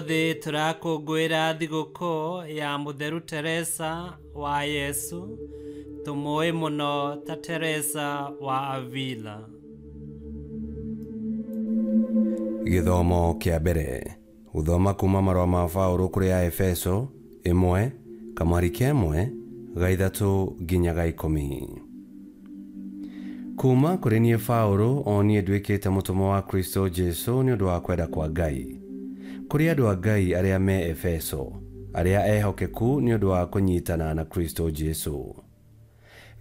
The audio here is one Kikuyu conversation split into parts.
Ũmũthĩ tũrakũngũĩra thigũkũ ya Mũtheru Teresa wa Yesu, tũmũĩ mũno ta Teresa wa Avila. Gĩthomo kĩa mbere gũthoma kuma marũa ma Paũlũ kũrĩ a Efeso 1 kamwari ka 1 ga 3 nginya ga 10. Kuma kũrĩ niĩ Paũlũ, o niĩ nduĩkĩte mũtũmwo wa Kristo Jesu nĩ ũndũ wa kwenda kwa Ngai, kũrĩ andũ a Ngai arĩa me Efeso, arĩa ehokeku nĩ ũndũ wa kũnyitana na Kristo Jesu.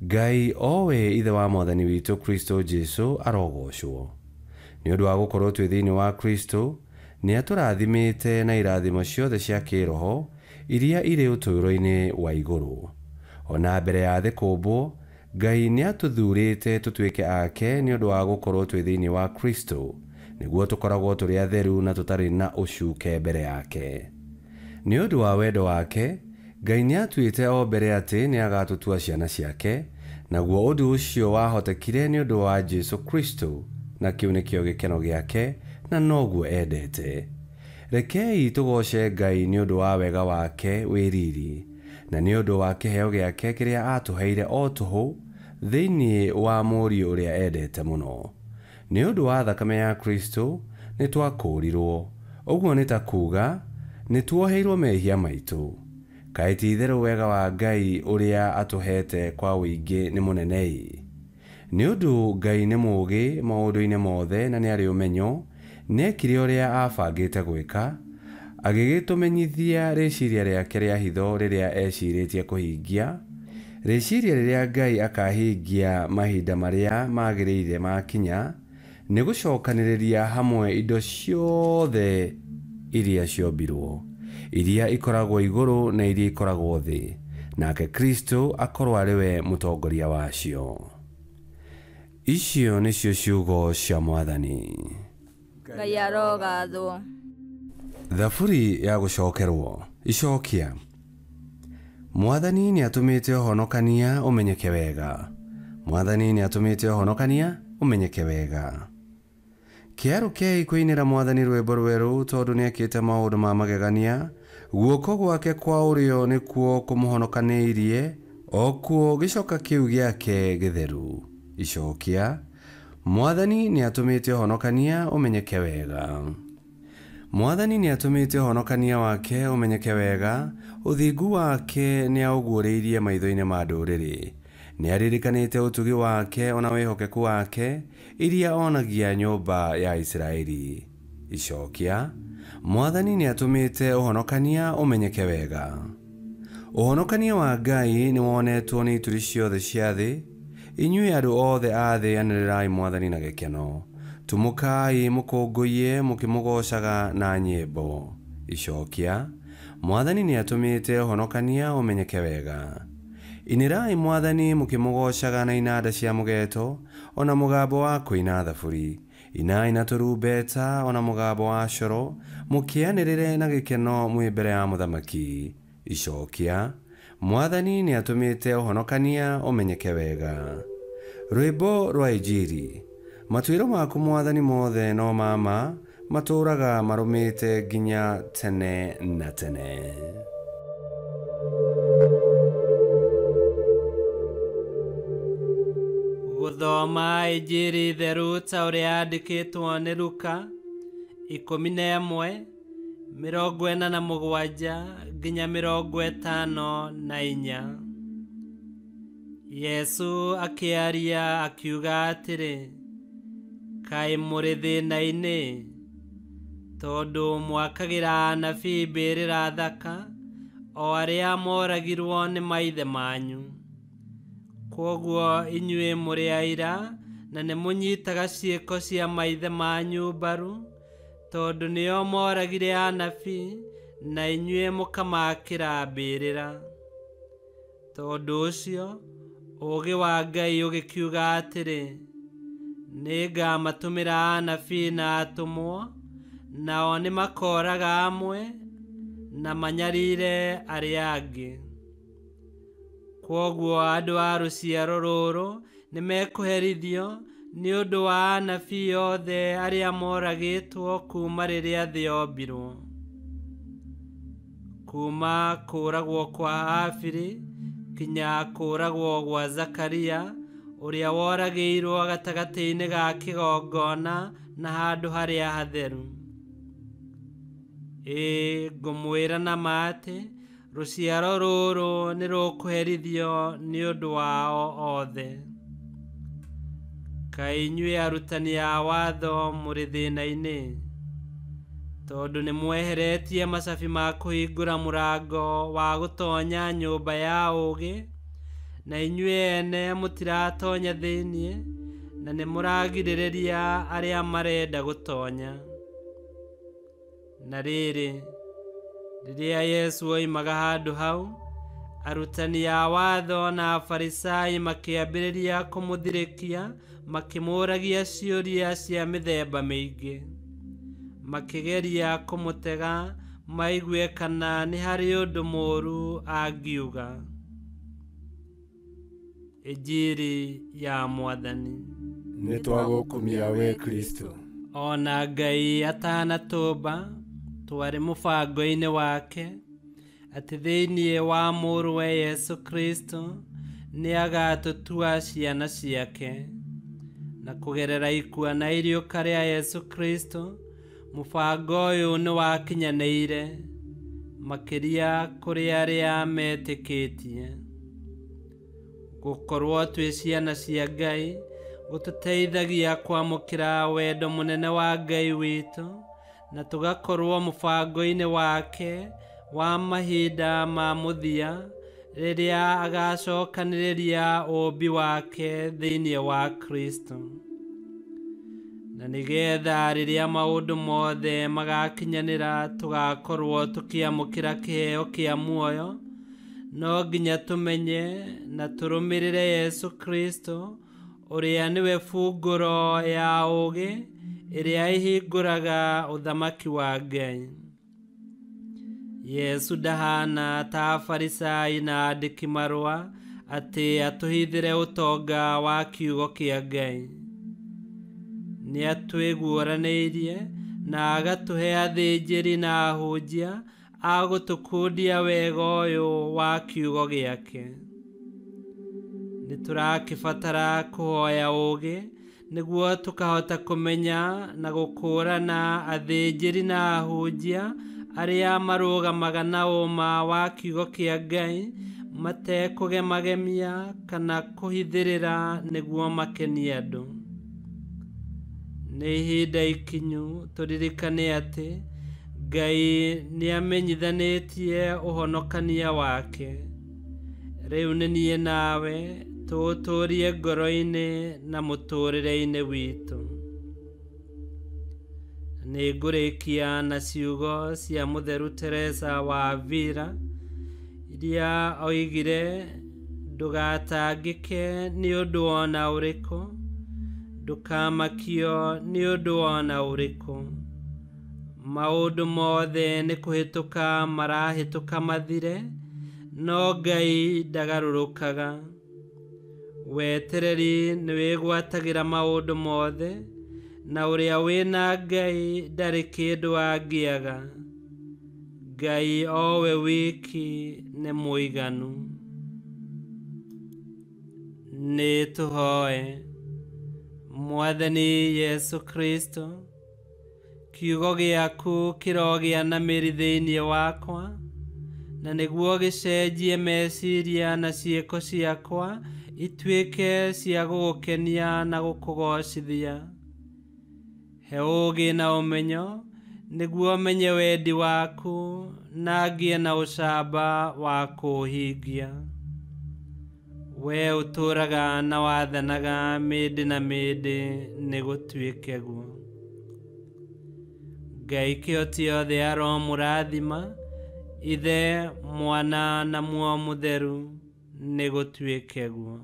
Ngai o we Ithe wa Mwathani witũ Kristo Jesu arogocwo. Nĩ ũndũ wa gũkorwo twĩ thĩinĩ wa Kristo, nĩ atũrathimĩte na irathimo ciothe cia kĩroho iria irĩ ũtũũro-inĩ wa igũrũ. Ona mbere ya thĩ kũũmbwo, Ngai nĩ atũthuurĩte tũtuĩke ake nĩ ũndũ wa gũkorwo twĩ thĩinĩ wa Kristo, nĩguo tũkoragwo tũrĩ atheru na tũtarĩ na ũcuke mbere yake. Nĩ ũndũ wa wendo wake, Ngai nĩ atuĩte o mbere atĩ nĩ agatũtua ciana ciake, naguo ũndũ ũcio wahotekire nĩ ũndũ wa Jesu Kristo, na kĩu nĩkĩo gĩkeno gĩake na noguo endete. Rekei tũgooce Ngai nĩ ũndũ wa wega wake wĩ riri, na nĩ ũndũ wa kĩheo gĩake kĩrĩa aatũheire o tũhũ thĩinĩ wa Mũriũ ũrĩa endete mũno. Nĩ ũndũ wa thakame ya Kristo nĩ twakũũrirwo, ũguo nĩ ta kuuga nĩ tuoheirwo mehia maitũ. Kaĩ ti itherũ wega wa Ngai ũrĩa atũheete kwa ũingĩ nĩ mũnene-ĩ! Nĩ ũndũ Ngai nĩ mũũgĩ maũndũ-inĩ mothe na nĩ arĩ ũmenyo, nĩekire ũrĩa aabangĩte gwĩka, agĩgĩtũmenyithia rĩciria rĩake rĩa hitho rĩrĩa ecirĩtie kũhingia, rĩciria rĩrĩa Ngai akahingia mahinda marĩa magĩrĩire makinya, nĩ gũcokanĩrĩria hamwe indo ciothe iria ciombirwo, iria ikoragwo igũrũ na iria ikoragwo thĩ, nake Kristo akorwo arĩ we mũtongoria wacio. Icio nĩcio ciugo cia Mwathani. Ngai arogathwo. Thaburi ya gũcokerwo. Icokia. Mwathani nĩ atũmĩte ũhonokania ũmenyeke wega. Mwathani nĩ atũmĩte ũhonokania ũmenyeke wega. Kĩarũkei kũinĩra Mwathani rwĩmbo rwerũ, tondũ nĩekĩte maũndũ ma magegania. Guoko gwake kwa ũrĩo nĩkuo kũmũhonokanĩirie, o kuo gĩcoka kĩu gĩake gĩtheru. Icokia. Mwathani nĩ atũmĩte ũhonokania ũmenyeke wega. Mwathani nĩ atũmĩte ũhonokania wake ũmenyeke wega, ũthingu wake nĩ aũguũrĩirie maitho-inĩ ma ndũrĩrĩ. Nĩ aririkanĩte ũtugi wake ona wĩhokeku wake, iria onagia nyũmba ya Isiraeli. Icokia. Mwathani nĩ atũmĩte ũhonokania ũmenyeke wega. Ũhonokania wa Ngai nĩ wonetwo nĩ ituri ciothe cia thĩ. Inyuĩ andũ othe a thĩ anĩrĩrai Mwathani na gĩkeno. Tumũkai mũkũngũiye mũkĩmũgoocaga na nyĩmbo. Icokia. Mwathani nĩ atũmĩte ũhonokania ũmenyeke wega. Inĩrai Mwathani mũkĩmũgoocaga na inanda cia mũgeeto, ona mũgambo wa kũina thaburi. Inai na tũrumbeta ona mũgambo wa coro, mũkĩanĩrĩre na gĩkeno mwĩ mbere ya mũthamaki. Icokia. Mwathani nĩ atũmĩte ũhonokania ũmenyeke wega. Rwĩmbo rwa Injiri. Matuĩro maku Mwathani mothe no ma ma, matũũraga marũmĩte nginya tene na tene. Gũthoma Injiri theru ta ũrĩa yandĩkĩtwo nĩ Luka 11 47 nginya 54. Yesu akĩaria akiuga atĩrĩ, kaĩ mũrĩ thĩna-inĩ, tondũ mwakagĩra anabii mbĩrĩra thaka, o arĩa moragirwo nĩ maithe manyu. Kwoguo inyuĩ mũrĩ aira na nĩ mũnyitaga ciĩko cia maithe manyu mbaru, tondũ nĩo moragire anabii na inyuĩ mũkamakĩra mbĩrĩra. Tondũ ũcio ũũgĩ wa Ngai ũgĩkiuga atĩrĩ, nĩngamatũmĩra anabii na atũmwo, nao nĩmakoraga amwe na manyarire arĩa angĩ. Kwoguo andũ a rũciaro rũrũ nĩmekũherithio nĩ ũndũ wa anabii othe arĩa moragĩtwo kuuma rĩrĩa thĩ yombirwo. Kuma kũũragwo kwa Habili kinya kũũragwo gwa Zakaria ũrĩa woragĩirwo gatagatĩ-inĩ ga kĩgongona na handũ harĩa hatheru. Ĩĩ, ngũmwĩra na ma atĩ rũciaro rũrũ nĩ rũkũherithio nĩ ũndũ wao othe. Kaĩ inyuĩ arutani a watho mũrĩ thĩna-inĩ, tondũ nĩmweheretie macabi ma kũhingũra mũrango wa gũtonya nyũmba ya ũũgĩ, na inyuĩ ene mũtiratonya thĩinĩ, na nĩmũragirĩrĩria arĩa marenda gũtonya. Na rĩrĩ, rĩrĩa Yesu oimaga handũ hau, arutani a watho na Afarisai makĩambĩrĩria kũmũthirĩkia, makĩmũũragia ciũria cia mĩthemba mĩingĩ, makĩgeria kũmũtega maigue kana nĩ harĩ ũndũ mũũru angiuga. Injiri ya Mwathani. Nĩtwagũkumia we Kristo. Ona Ngai atanatũmba, twarĩ mũbango-inĩ wake atĩ thĩinĩ wa mũrũwe Yesu Kristo nĩagatũtua ciana ciake, na kũgerera ikua na iriũka rĩa Yesu Kristo mũbango ũyũ nĩwakinyanĩire makĩria kũrĩ arĩa metĩkĩtie. Gũkorwo twĩ ciana cia Ngai gũtũteithagia kwamũkĩra wendo mũnene wa Ngai witũ, na tũgakorwo mũbango-inĩ wake wa mahinda ma mũthia rĩrĩa agacokanĩrĩria ũũmbi wake thĩinĩ wa Kristo. Na nĩgetha rĩrĩa maũndũ mothe magakinyanĩra tũgakorwo tũkĩamũkĩra kĩheo kĩa muoyo, no nginya tũmenye na tũrũmĩrĩre Yesu Kristo ũrĩa nĩwe bungũro ya ũũgĩ ĩrĩa ĩhingũraga ũthamaki wa Ngai. Yesu ndahana ta Afarisai na andĩki marũa atĩ atũhithĩre ũtonga wa kiugo kĩa Ngai. Nĩatwĩguũranĩirie na agatũhe athĩnjĩri na ahunjia a gũtũkundia wega ũyũ wa kiugo gĩake. Nĩtũrakĩbatara kũhoya ũũgĩ nĩguo tũkahota kũmenya na gũkũũrana athĩnjĩri na ahunjia arĩa marũgamaga na ũma wa kiugo kĩa Ngai matekũgemagemia kana kũhithĩrĩra nĩguo makenie andũ. Nĩ ihinda ikinyu tũririkane atĩ Ngai nĩamenyithanĩtie ũhonokania wake. Rĩu nĩ niĩ nawe tũũtũrie ngoro-inĩ na mũtũũrĩre-inĩ witũ. Nĩngũrĩkia na ciugo cia Mũtheru Teresa wa Avila iria oigire, ndũgatangĩke nĩ ũndũ ona ũrĩkũ, ndũkamakio nĩ ũndũ ona ũrĩkũ. Maũndũ mothe nĩ kũhĩtũka marahĩtũka mathire, no Ngai ndagarũrũkaga. Wetereri nĩwĩgwatagĩra maũndũ mothe, na ũrĩa wĩna Ngai ndarĩ kĩndũ angĩaga. Ngai owe wiki nĩ mũiganu. Nĩ tũhoe. Mwathani Yesu Kristo, kiugo gĩaku kĩrogĩa na mĩri thĩinĩ wakwa, na nĩguo gĩcenjie meciria na ciĩko ciakwa ituĩke cia gũgũkenia na gũkũgoocithia. He ũũgĩ na ũmenyo nĩguo menye wendi waku na ngĩe na ũcamba wa kũũhingia. We ũtũũraga na wathanaga mĩndĩ na mĩndĩ, nĩgũtuĩke guo. Ngai kĩhoti othe aromũrathima, Ithe, Mwana na Muoyo Mũtheru, nĩgũtuĩke guo.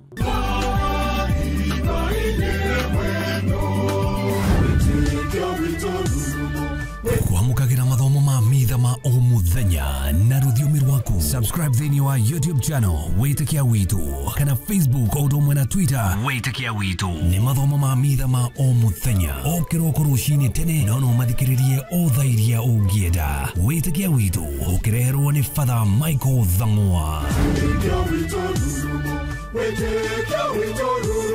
Kwamũkagĩra mathomo ma mitha ma ma o muthenya na rũthiomi rwaku. Subscribe thĩinĩ wa YouTube channel Wĩtĩkia Witũ kana Facebook o ũndũ ũmwe na Twitter Wĩtĩkia Witũ. Nĩ mathomo ma mitha ma o mũthenya o kĩroko rũcinĩ tene, no no mathikĩrĩrie o thaa iria ũngĩenda. Wĩtĩkia Witũ ũkĩreherwo nĩ Father Michael Thang'wa. Wĩtĩkia witũ rurumo, wĩtĩkia witũ rurumo.